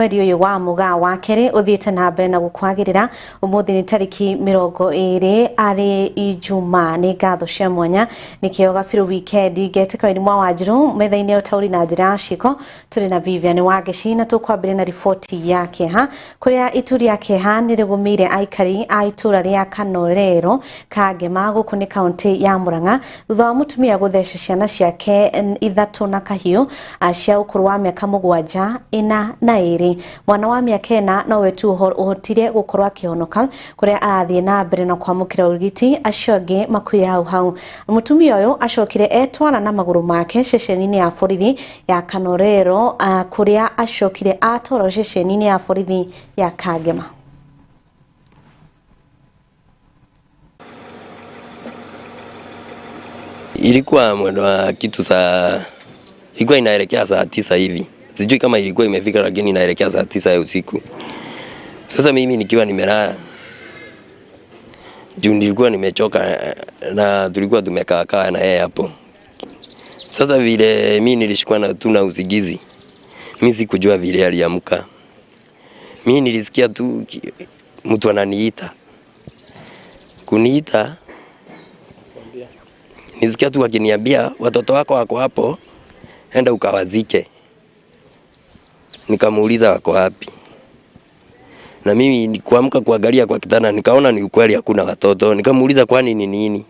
Mweri ũyũ wa Mũgaa wa kerĩ ũthiĩte na mbere na gũkwagĩrĩra. Ũmũthĩ nĩ tarĩki 20 arĩ Ijumaa. Nĩ ngatho cia mwanya nĩkĩo Gabiru wikendi ngetĩka wĩri mwa Wanjiru metha-inĩ ya ũtaũri na njĩra ya ciĩko tũrĩ na Vivian Wangeci na tũkwambĩrĩria na riboti ya kĩeha kũrĩa itu rĩa kĩeha nĩ rĩgũmĩire aikari a itũra rĩa Kanorero Kangema gũkũ nĩ kaũntĩ ya Murang'a thutha wa mũtumia gũtheca ciana ciake 3 na kahiũ cia ũkũrũ wa mĩaka 7, 4 na 2. Mwana wa mĩaka 4 nowe tu ũhotire gũkorwo akĩhonoka kũrĩa arathiĩ na mbere na kwamũkĩra ũrigiti, acio angĩ makuire hau hau. Mũtumia ũyũ acokire etwara na magũrũ make ceceni-inĩ ya borithi ya Kanorero kũrĩa acokire atwarwo ceceni-inĩ ya borithi ya Kangema. Ilikuwa mwendo wa kitu saa, ilikuwa inaelekea saa 9 hivi. Sijui kama ilikuwa imefika lakini inaelekea saa 9 ya usiku. Sasa mimi nikiwa nimelala, juu nilikuwa nimechoka na tulikuwa tumekaa kaa na yeye hapo. Sasa vile mimi nilishikwa na tu na usingizi, mimi sikujua vile aliamka. Mimi nilisikia tu mtu ananiita. Kuniita, nilisikia tu akiniambia watoto wako wako hapo, enda ukawazike. Nikamuuliza wako wapi. Na mimi nikuamka kuangalia kwa kitanda nikaona ni ukweli hakuna watoto. Nikamuuliza kwani ni nini?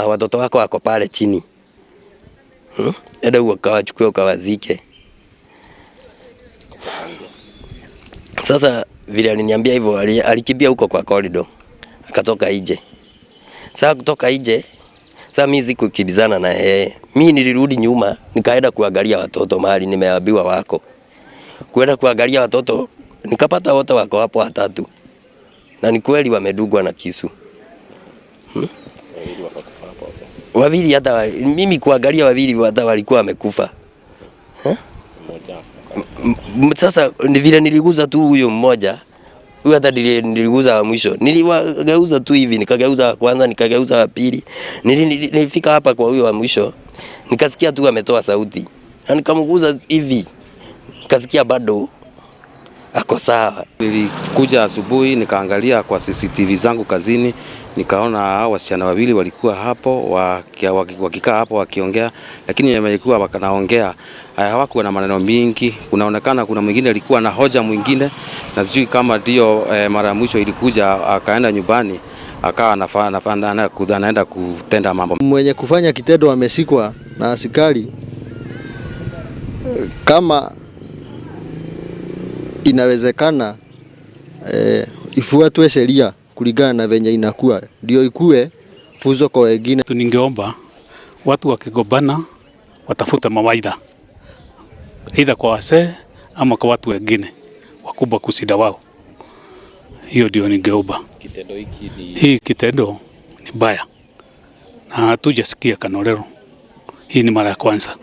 Watoto wako wako pale chini. Enda ukawachukue ukawazike. Sasa vile aliniambia hivyo, alikimbia huko kwa corridor. Akatoka nje. Sasa kutoka nje, sasa mimi sikukimbizana na yeye. Mimi nilirudi nyuma nikaenda kuangalia watoto mahali nimeambiwa wako. Kwenda kuangalia watoto nikapata wote wako hapo watatu. Na ni kweli wamedugwa na kisu. Wawili hata mimi kuangalia wawili hata walikuwa wamekufa. Sasa ni vile niliguza tu huyo mmoja. Huyo hata niliguza wa mwisho. Niliwageuza tu hivi, nikageuza wa kwanza, nikageuza wa pili. Nilifika hapa kwa huyo wa mwisho, nikasikia tu ametoa sauti. Na nikamguza hivi, nikasikia bado ako sawa. Nilikuja asubuhi nikaangalia kwa CCTV zangu kazini, nikaona hao wasichana wawili walikuwa hapo wakikaa hapo wakiongea, lakini walikuwa wakanaongea hawakuwa na maneno mingi. Kunaonekana kuna mwingine alikuwa na hoja mwingine, na sijui kama ndio mara ya mwisho ilikuja akaenda nyumbani akawa anaenda kutenda mambo. Mwenye kufanya kitendo ameshikwa na askari. Kama inawezekana ifuatwe sheria kulingana na venye inakuwa, ndio ikue funzo kwa wengine. Ningeomba watu wakigombana watafute mawaidha, aidha kwa wasee ama kwa watu wengine wakubwa kusida wao. Hiyo ndio ningeomba. Kitendo hiki ni Hii kitendo ni baya na hatujasikia Kanorero. Hii ni mara ya kwanza.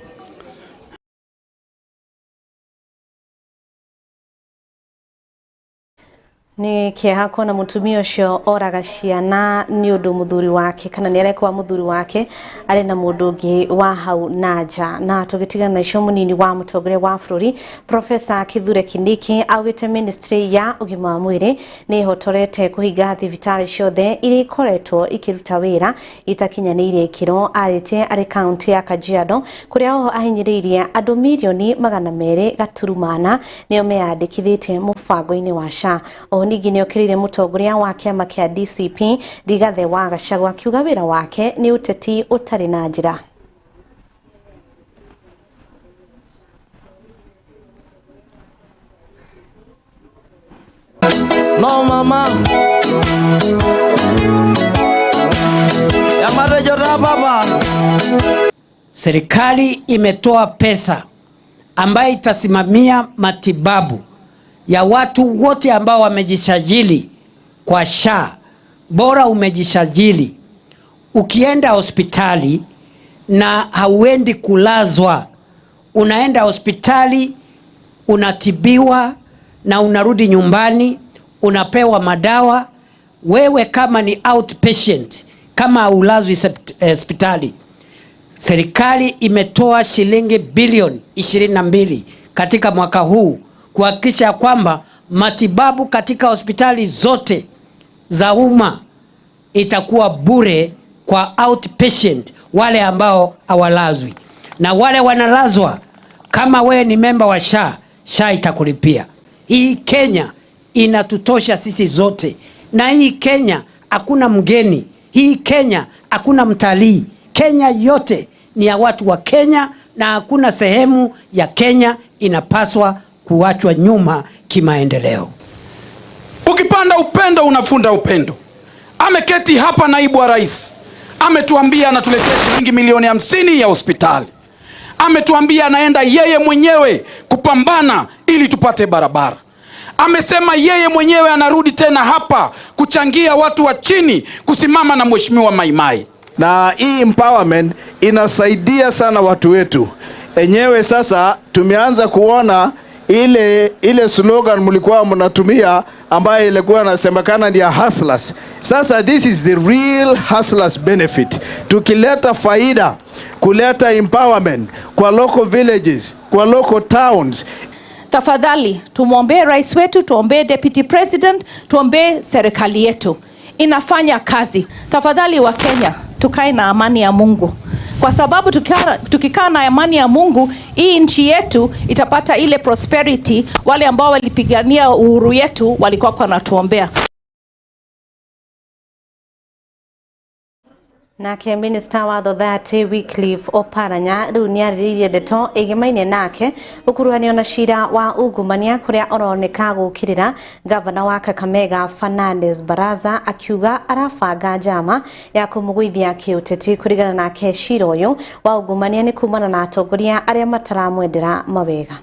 Nĩ kĩeha kuona mũtumia ũcio oraga ciana nĩ ũndũ mũthuri wake kana nĩ arekwa mũthuri wake arĩ na mũndũ ũngĩ wa hau na nja. Na tũgĩtigana na icio, mũnini wa mũtongoria wa bũrũri Profesa Kithure Kindiki augĩte ministry ya ũgima wa mwĩrĩ nĩ ĩhotorete kũhinga thibitarĩ ciothe iria ikoretwo ikĩruta wĩra itakinyanĩirie ikĩro. Arĩtie arĩ kaũntĩ ya Kajiado kũrĩa oho ahinyĩrĩirie andũ mirioni 200.4 nĩo meyandĩkithĩtie mũbango-inĩ wa SHA. Oho ningĩ nĩokĩrĩire mũtongoria wa kĩama kĩa DCP Rigathĩ wa Gachagua akiuga wĩra wake nĩ ũteti ũtarĩ na njĩra. No mama Yamarejo na baba. Serikali imetoa pesa ambayo itasimamia matibabu ya watu wote ambao wamejisajili kwa SHA. Bora umejisajili, ukienda hospitali na hauendi kulazwa, unaenda hospitali unatibiwa na unarudi nyumbani unapewa madawa. Wewe kama ni outpatient, kama haulazwi hospitali, serikali imetoa shilingi bilioni 22 katika mwaka huu kuhakikisha kwamba matibabu katika hospitali zote za umma itakuwa bure kwa outpatient, wale ambao hawalazwi, na wale wanalazwa, kama wewe ni memba wa SHA, SHA itakulipia. Hii Kenya inatutosha sisi zote, na hii Kenya hakuna mgeni, hii Kenya hakuna mtalii. Kenya yote ni ya watu wa Kenya, na hakuna sehemu ya Kenya inapaswa kuachwa nyuma kimaendeleo. Ukipanda upendo unavuna upendo. Ameketi hapa naibu wa rais, ametuambia anatuletea shilingi milioni 50 ya hospitali. Ametuambia anaenda yeye mwenyewe kupambana ili tupate barabara. Amesema yeye mwenyewe anarudi tena hapa kuchangia watu wa chini kusimama na mheshimiwa Maimai. Na hii empowerment inasaidia sana watu wetu enyewe. Sasa tumeanza kuona ile ile slogan mlikuwa mnatumia ambayo ilikuwa inasemekana ni ya hustlers. Sasa this is the real hustlers benefit, tukileta faida, kuleta empowerment kwa local villages, kwa local towns. Tafadhali tumwombee rais wetu, tuombee deputy president, tuombee serikali yetu inafanya kazi. Tafadhali Wakenya, tukae na amani ya Mungu, kwa sababu tukikaa na amani ya Mungu, hii nchi yetu itapata ile prosperity wale ambao walipigania uhuru yetu walikuwa wanatuombea. Nake minista wa Thathe Wycliffe Oparanya riu niarĩrĩirie ndeto ĩgemaine nake ũkuruhanio na cira wa ungumania kũrĩa ũroneka gũkĩrĩra gavana wa Kakamega Fernandes Baraza, akiuga arabanga njama ya kũmũgũithia kĩũteti. Kũringana nake, cira ũyũ wa ungumania nĩ kumana na atongoria arĩa mataramwendera mawega.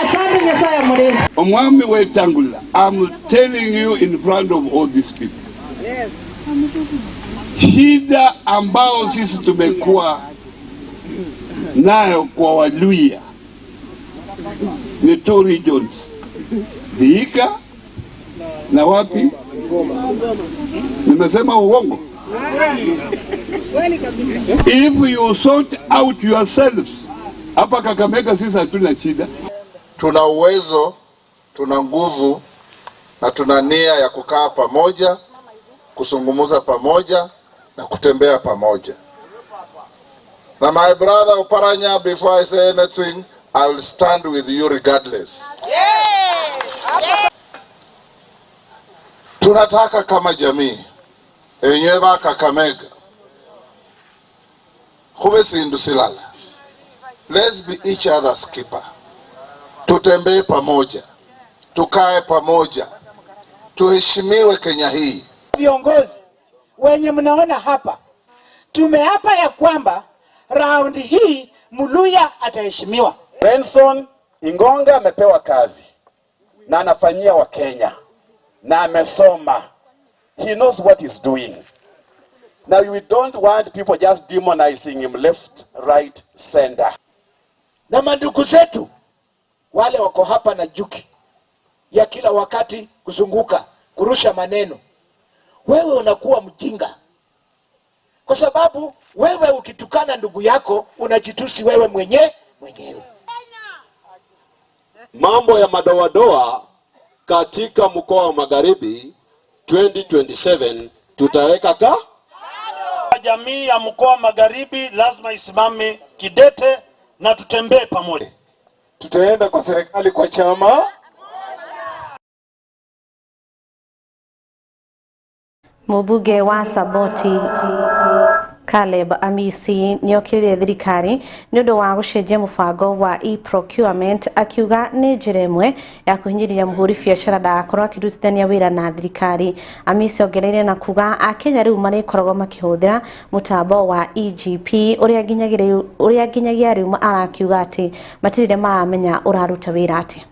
Asante Nyasaye mulinde. Omwami Wetangula, I'm telling you in front of all these people. Shida ambao sisi tumekuwa nayo kwa Waluhya ni two regions, Vihiga na wapi? Nimesema uongo? If you sort out yourselves, hapa Kakamega sisi hatuna shida. Tuna uwezo, tuna nguvu na tuna nia ya kukaa pamoja, kuzungumza pamoja na kutembea pamoja. Na my brother Oparanya, before I say anything, I will stand with you regardless. Tunataka kama jamii enyewe ba Kakamega khube sindu silala. Let's be each other's keeper. Tutembee pamoja, tukae pamoja, tuheshimiwe Kenya hii. Viongozi wenye mnaona hapa, tumeapa ya kwamba raundi hii Mluhya ataheshimiwa. Benson Ingonga amepewa kazi na anafanyia Wakenya na amesoma. He knows what he's doing. Now we don't want people just demonizing him left, right, center. Na mandugu zetu wale wako hapa na juki ya kila wakati kuzunguka kurusha maneno, wewe unakuwa mjinga, kwa sababu wewe ukitukana ndugu yako unajitusi wewe mwenyewe. Mambo ya madoadoa katika mkoa wa Magharibi 2027 tutaweka ka Jamii ya mkoa wa Magharibi lazima isimame kidete na tutembee pamoja. Tutaenda kwa serikali kwa chama. Mũmbunge wa Saboti Caleb Amisi nĩokĩrĩire thirikari nĩ ũndũ wa gũcenjia mũbango wa e-procurement, akiuga nĩ njĩra ĩmwe ya kũhinyĩrĩria mũhũri biacara ndagakorwo akĩrutithania wĩra na thirikari. Amisi ongereire na kuga akenya rĩu marĩkoragwo makĩhũthĩra mũtambo wa eGP ũrĩa nginyagia rĩu arakiuga atĩ matirĩ maramenya ũraruta wĩra atĩa.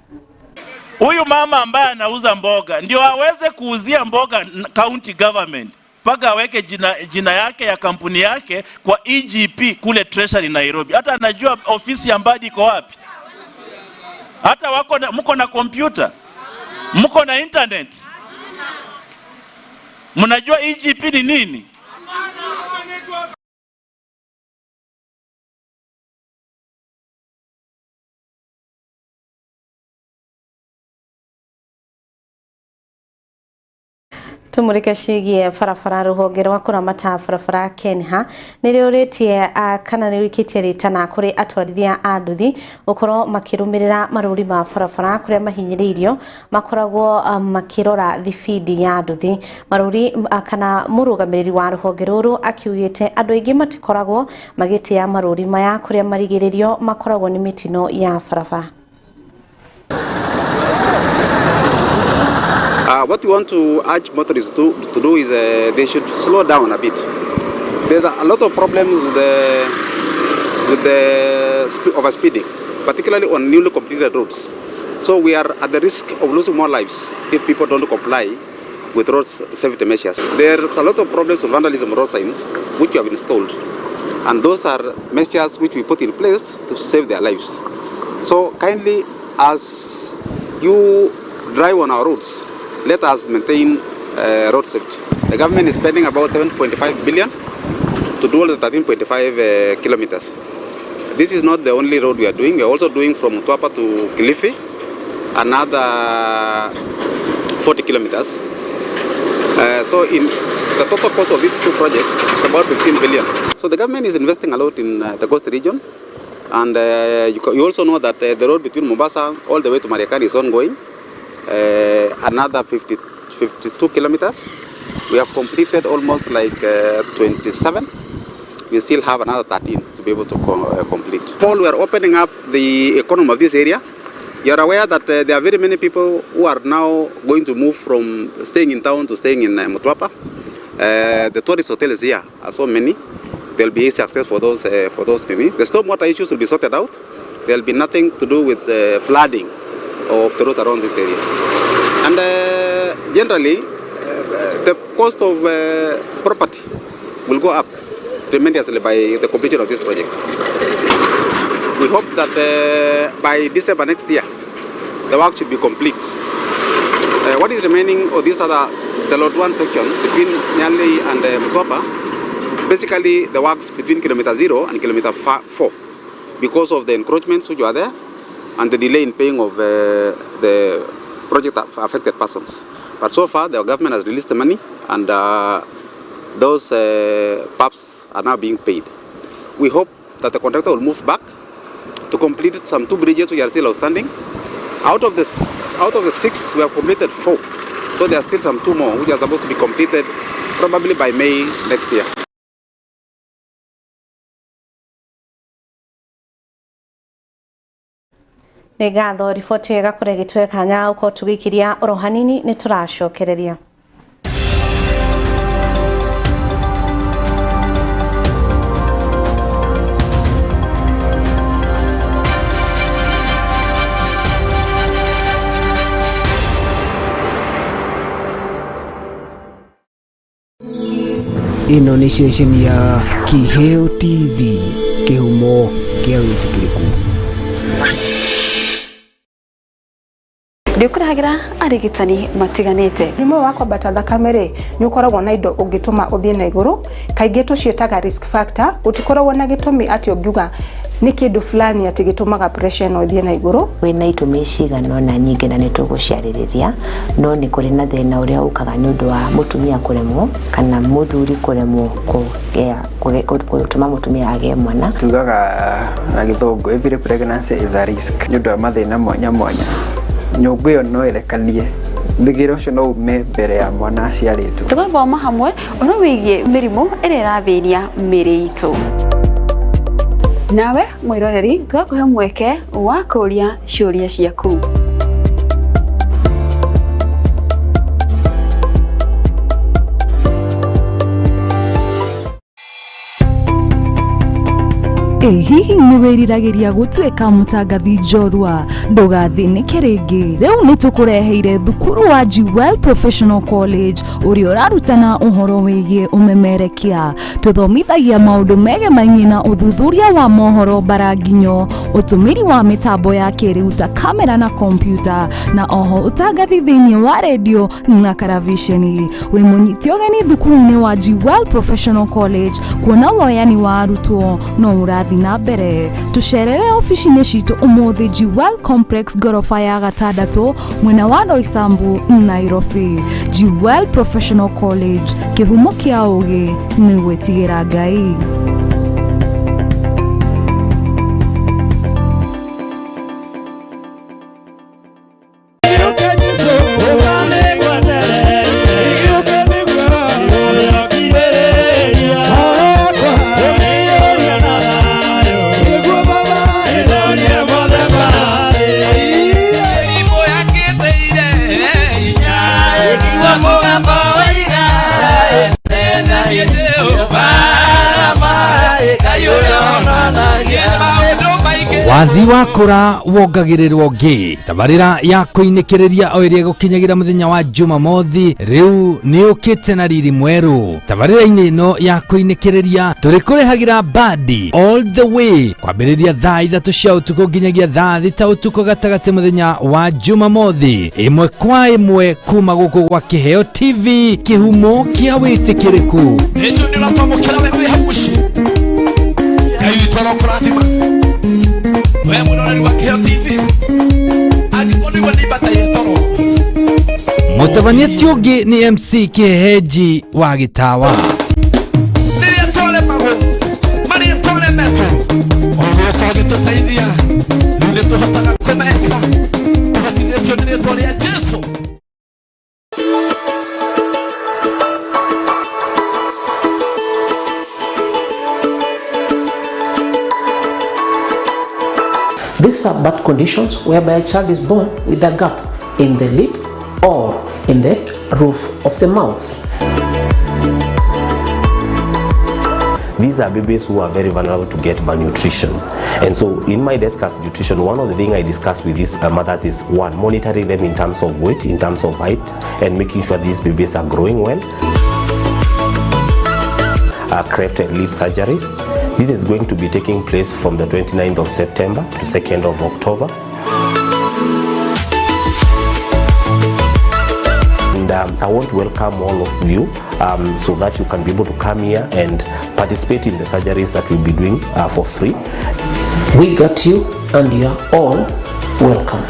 Huyu mama ambaye anauza mboga ndio aweze kuuzia mboga county government mpaka aweke jina yake ya kampuni yake kwa eGP kule Treasury Nairobi. Hata anajua ofisi ya Mbadi iko wapi? Hata wako na, mko na kompyuta, mko na internet, mnajua eGP ni nini? Tumurike cigie barabara ruhonge rwa kuramata barabara Kenha nĩrĩũrĩtie kana nĩrĩikĩtie rĩtana kũrĩ atwarithia a nduthi gũkorwo makĩrũmĩrĩra marũri ma barabara kũrĩa mahinyĩrĩirio makoragwo makĩrora thibindi ya nduthi. Marũri kana mũrũgamĩrĩri wa rũhonge rũrũ akiugĩte andũ aingĩ matikoragwo magĩtĩa marũri maya kũrĩa marigĩrĩrio makoragwo nĩ mĩtino ya barabara. What we want to urge motorists to do is they should slow down a bit. There's a lot of problems with the overspeeding, particularly on newly completed roads. So we are at the risk of losing more lives if people don't comply with road safety measures. There's a lot of problems with vandalism road signs which we have installed, and those are measures which we put in place to save their lives. So kindly, as you drive on our roads, let us maintain road safety. The government is spending about 7.5 billion to do all the 13.5 kilometers. This is not the only road we are doing. We are also doing from Mtwapa to Kilifi, another 40 kilometers. So in the total cost of these two projects is about 15 billion. So the government is investing a lot in the coast region. And you also know that the road between Mombasa all the way to Mariakani is ongoing. Another 52 kilometers. We have completed almost like 27. We still have another 13 to be able to complete. Fall, we are opening up the economy of this area. You are aware that there are very many people who are now going to move from staying in town to staying in Mtwapa. The tourist hotels here are so many. There will be easy access for those things. The stormwater issues will be sorted out. There will be nothing to do with the flooding of the roads around this area. And generally, the cost of property will go up tremendously by the completion of these projects. We hope that by December next year, the work should be complete. What is remaining of this other, the Lot 1 section between Nyali and Mtwapa, basically the works between kilometer 0 and kilometer 4, because of the encroachments which are there and the delay in paying of the project affected persons. But so far, the government has released the money, and those PAPs are now being paid. We hope that the contractor will move back to complete some 2 bridges which are still outstanding. Out of the 6, we have completed 4. So there are still some 2 more which are supposed to be completed probably by May next year. Nĩ ngatho riboti ĩyo ĩgakorwo ĩgĩtũhe kanya gũkorwo tũgĩikiria oro hanini nĩ tũracokereria. Ĩno nĩ ceceni ya Kiheo TV, kĩhumo kĩa wĩtĩkĩrĩku. Ndĩkũrehagĩra arigitani matiganĩte. Mũrimũ wa kwambata thakame rĩ, nĩ ũkoragwo na indo ũngĩtũma ũthiĩ na igũrũ, kaingĩ tũciĩtaga risk factor. Gũtikoragwo na gĩtũmi atĩ ũngiuga nĩ kĩndũ fulani atĩ gĩtũmaga pressure ĩno ĩthiĩ na igũrũ. Kwĩna itũmi cigana ũna nyingĩ na nĩtũgũciarĩrĩria, no nĩ kũrĩ na thĩna ũrĩa ũkaga nĩ ũndũ wa mũtumia kũremwo kana mũthuri kũremwo gũtũma mũtumia agĩe mwana. Tugaga na gĩthũngũ every pregnancy is a risk nĩ ũndũ wa mathĩna mwanya mwanya. Nyũngũ ĩyo no ĩrekanie thigiro ũcio no ume mbere ya mwana aciarĩtwo. Tũgathoma hamwe ũhoro wĩgiĩ mĩrimũ ĩrĩa ĩrathĩnia mĩĩrĩ itũ. Nawe mwĩroreri tũgakũhe mweke wa kũũria ciũria ciaku. Ĩ hihi nĩ wĩriragĩria gũtuĩka mũtangathi njorua? Ndũgathĩnĩke rĩngĩ, rĩu nĩ tũkũreheire thukuru wa Jewel Professional College ũrĩa ũrarutana ũhoro wĩgiĩ ũmemerekia. Tũthomithagia maũndũ megemainie na ũthuthuria wa mohoro mbaranginyo, ũtũmĩri wa mĩtambo ya kĩrĩu ta kamera na kompiuta, na oho ũtangathi thĩinĩ wa redio na karavisheni. Wĩ mũnyite ũgeni thukuru-inĩ wa Jewel Professional College kuona woyani wa arutwo no ũrathiĩ ũrathiĩ na mbere. Tũcerere obici-inĩ citũ ũmũthĩ Jewel Complex ngoroba ya gatandatũ mwena wa Roysambu, Nairobi. Jewel Professional College, kĩhumo kĩa ũgĩ nĩ gwĩtigĩra Ngai. Wathi wakũra wongagĩrĩrwo ngĩ tabarĩra ya kũinĩkĩrĩria o ĩrĩa ĩgũkinyagĩra mũthenya wa Jumamothi rĩu nĩ ũkĩte na riri mwerũ. Tabarĩra-inĩ ĩno ya kũinĩkĩrĩria tũrĩkũrehagĩra bandi all the way kwambĩrĩria thaa 3 cia ũtukũ nginyagia thaa 6 ũtukũ gatagatĩ mũthenya wa Jumamothi, ĩmwe kwa ĩmwe kuma gũkũ gwa Kĩheo TV, kĩhumo kĩa wĩtĩkĩrĩku. Mũtabania ti ũngĩ nĩ MC Kĩhehenji wa Gĩtawa. These are birth conditions whereby a child is born with a gap in the lip or in the roof of the mouth. These are babies who are very vulnerable to get malnutrition. And so in my desk as nutrition, one of the things I discuss with these mothers is, one, monitoring them in terms of weight, in terms of height, and making sure these babies are growing well. Cleft and lip surgeries. This is going to be taking place from the 29th of September to 2nd of October. And I want to welcome all of you so that you can be able to come here and participate in the surgeries that we'll be doing for free. We got you, and you are all welcome.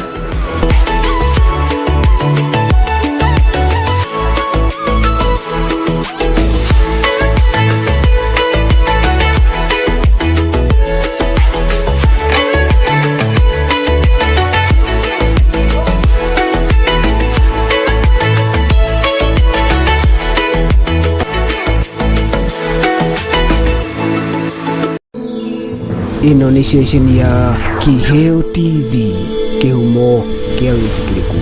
Ĩno nĩ ceceni ya Kĩheo TV, kĩhumo kĩa wĩtĩkĩrĩku.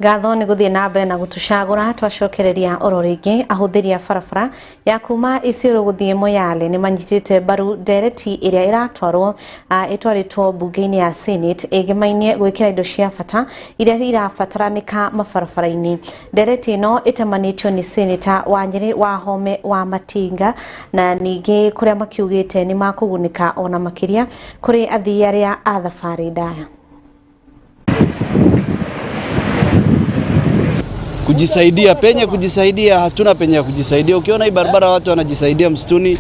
Ngatho nĩ gũthiĩ na mbere na gũtũcagũra twacokereria oro rĩngĩ ahũthĩri a barabara ya kuma Isiolo gũthiĩ Moyale nĩ manyitĩte mbaru ndereti ĩrĩa ĩratwarwo ĩtwarĩtwo mbunge-inĩ ya Senate ĩgĩmainie gwĩkĩra indo cia bata iria irabataranĩka mabarabara-inĩ. Ndereti ĩno ĩtamanĩtio nĩ Senator wa Nyĩrĩ wa Home wa Matinga na ningĩ kũrĩa makiugĩte nĩ makũgunĩka ona makĩria kũrĩ athii arĩa a thabarĩ ndaya. Kujisaidia penye kujisaidia, hatuna penye ya kujisaidia. Ukiona hii barabara watu wanajisaidia msituni,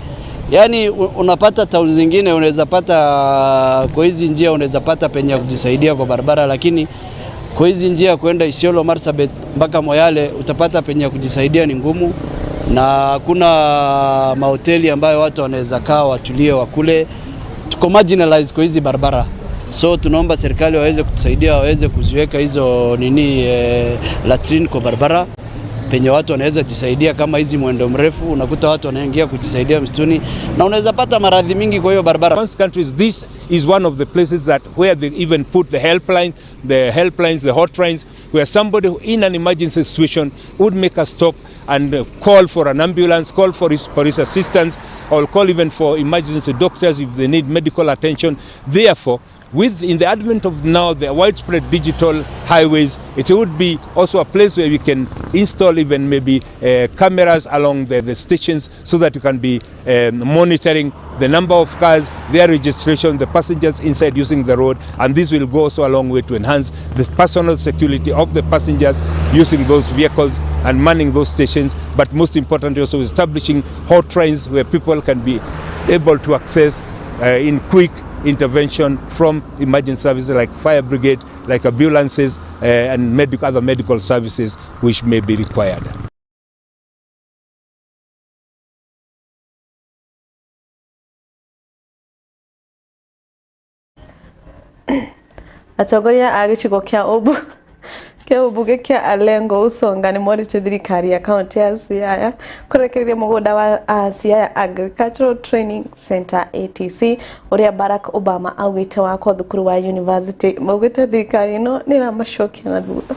yani unapata town zingine unaweza pata kwa hizi njia, unaweza pata penye ya kujisaidia kwa barabara, lakini kwa hizi njia kwenda Isiolo, Marsabit mpaka Moyale utapata penye ya kujisaidia ni ngumu, na kuna mahoteli ambayo watu wanaweza kaa watulie wakule. Tuko marginalized kwa hizi barabara. So tunaomba serikali waweze kutusaidia, waweze kuziweka hizo nini latrine kwa barabara penye watu wanaweza jisaidia. Kama hizi mwendo mrefu unakuta watu wanaingia kujisaidia msituni na unaweza pata maradhi mingi kwa hiyo barabara. Most countries, this is one of the places that where they even put the helplines, the hotlines, where somebody in an emergency situation would make a stop and call for an ambulance, call for police assistance, or call even for emergency doctors if they need medical attention. Therefore, With in the advent of now the widespread digital highways, it would be also a place where we can install even maybe cameras along the stations so that you can be monitoring the number of cars, their registration, the passengers inside using the road, and this will go also a long way to enhance the personal security of the passengers using those vehicles and manning those stations, but most importantly also establishing hotlines where people can be able to access in quick intervention from emergency services like fire brigade, like ambulances, and other medical services which may be required. Atongoria a gĩcigo kĩa ũmbunge kĩa Alengo Usonga nĩ morĩtie thirikari ya kaunti ya Siaya kũrekereria mũgũnda wa Siaya Agricultural Training Center ATC ũrĩa Barack Obama augĩte wakwo thukuru wa university. Maugĩte thirikari ĩno nĩ ĩramacokia na thutha.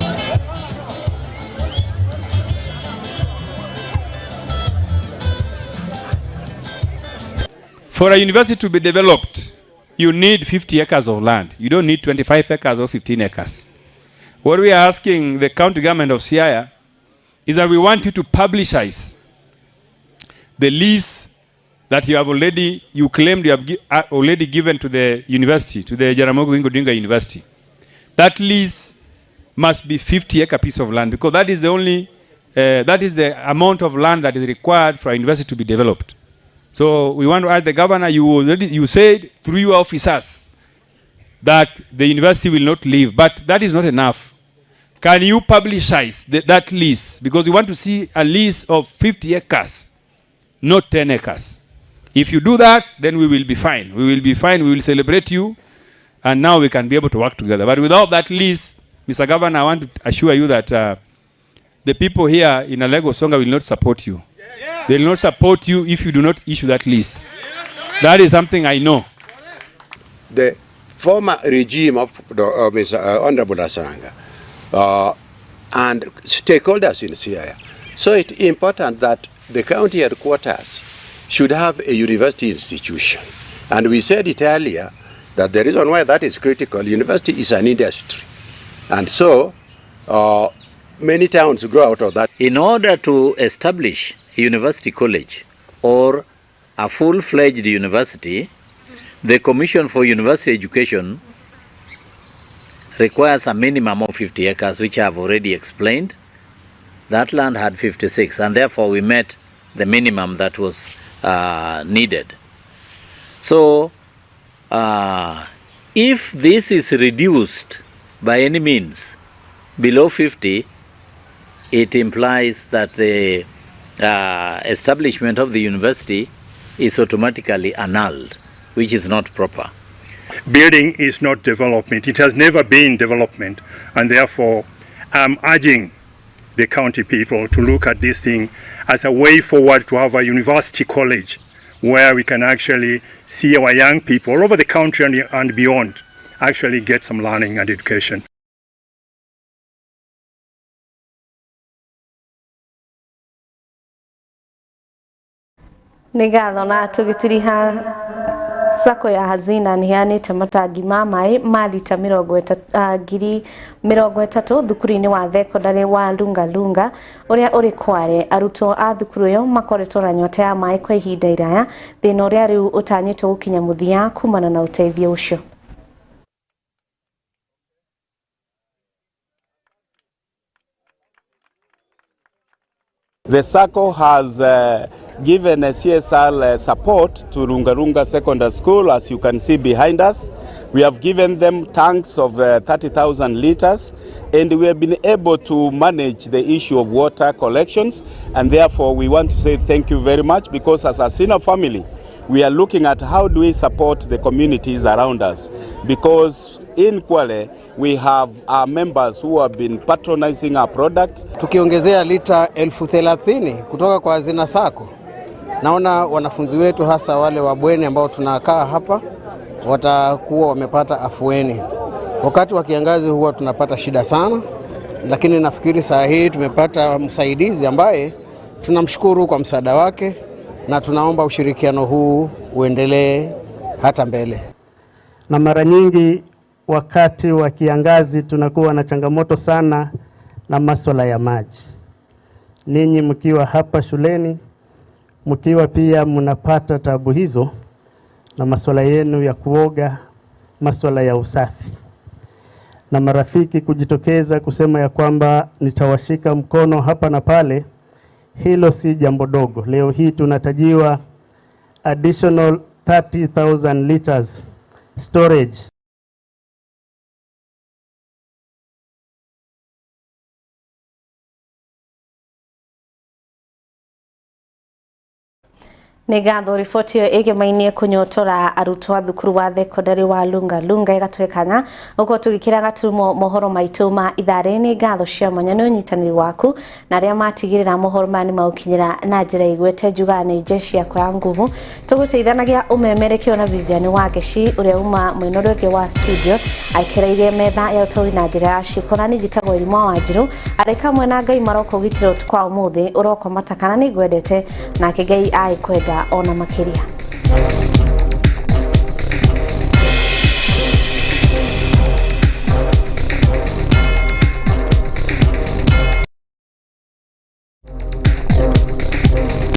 For a university to be developed, you need 50 acres of land. You don't need 25 acres or 15 acres. What we are asking the county government of Siaya is that we want you to publicize the lease that you have already, you claimed you have already given to the university, to the Jaramogi Oginga Odinga University. That lease must be 50-acre piece of land, because that is the only, that is the amount of land that is required for a university to be developed. So we want to ask the governor, you said through your officers that the university will not leave, but that is not enough. Can you publicize that lease? Because we want to see a lease of 50 acres, not 10 acres. If you do that, then we will be fine. We will be fine, we will celebrate you, and now we can be able to work together. But without that lease, Mr. Governor, I want to assure you that the people here in Alego Usonga will not support you. Yeah. They will not support you if you do not issue that lease. That is something I know. The former regime of Mr. Honorable Asanga and stakeholders in Siaya. So it's important that the county headquarters should have a university institution. And we said it earlier that the reason why that is critical, university is an industry. And so many towns grow out of that. In order to establish a university college or a full-fledged university, the Commission for University Education requires a minimum of 50 acres, which I have already explained. That land had 56, and therefore we met the minimum that was needed. So, if this is reduced by any means below 50, it implies that the establishment of the university is automatically annulled, which is not proper. Building is not development. It has never been development, and therefore I'm urging the county people to look at this thing as a way forward to have a university college where we can actually see our young people all over the country and beyond actually get some learning and education. Nĩ ngatho na tũgĩtiriha Sacco ya Hazina nĩheanĩte matangi ma maĩ ma lita 30,000 thukuru-inĩ wa thekondarĩ wa Lungalunga ũrĩa ũrĩ Kware. Arutwo a thukuru ĩyo makoretwo na nyota ya maĩ kwa ihinda iraya, thĩna ũrĩa rĩu ũtanyĩtwo gũkinya mũthia kumana na ũteithio ũcio. The Sacco has given a CSR support to Lungalunga Secondary School, as you can see behind us. We have given them tanks of 30,000 liters, and we have been able to manage the issue of water collections, and therefore we want to say thank you very much, because as a Hazina family, we are looking at how do we support the communities around us, because in Kwale we have our members who have been patronizing our product. Tukiongezea lita 30,000 kutoka kwa Hazina Sacco, naona wanafunzi wetu hasa wale wa bweni ambao tunakaa hapa watakuwa wamepata afueni. Wakati wa kiangazi huwa tunapata shida sana, lakini nafikiri saa hii tumepata msaidizi ambaye tunamshukuru kwa msaada wake, na tunaomba ushirikiano huu uendelee hata mbele. Na mara nyingi wakati wa kiangazi tunakuwa na changamoto sana na masuala ya maji. Ninyi mkiwa hapa shuleni, mkiwa pia mnapata tabu hizo na masuala yenu ya kuoga, masuala ya usafi, na marafiki kujitokeza kusema ya kwamba nitawashika mkono hapa na pale, hilo si jambo dogo. Leo hii tunatajiwa additional 30,000 liters storage. Nĩ ngatho riboti ĩyo ĩgemainie kũnyotora arutwo a thukuru wa thekondarĩ wa Lunga Lunga ĩgatwekana gũkorwo tũgĩkĩra gaturumo mohoro maitũ ma itharĩ. Nĩ ngatho cia mwanya nĩ ũnyitanĩri waku na arĩa matigĩrĩra mohoro maya nĩ maũkinyĩra na njĩra igwete. Njugaga nĩ jeshi yakwa ya nguvu tũgũteithanagia ũmemerekio na Vivian Wangeci ũrĩa uma mwena ũrĩa ũngĩ wa studio aikereirie metha ya ũtaũri na njĩra ya ciĩko, na niĩ njĩtagwo Irimwa Wanjirũ. Arĩ kamwe na Ngai maroka ũgitĩra ũtukũ wa ũmũthĩ ũrokoma kana nĩ ngwendete nake Ngai agĩkwenda ona makĩria.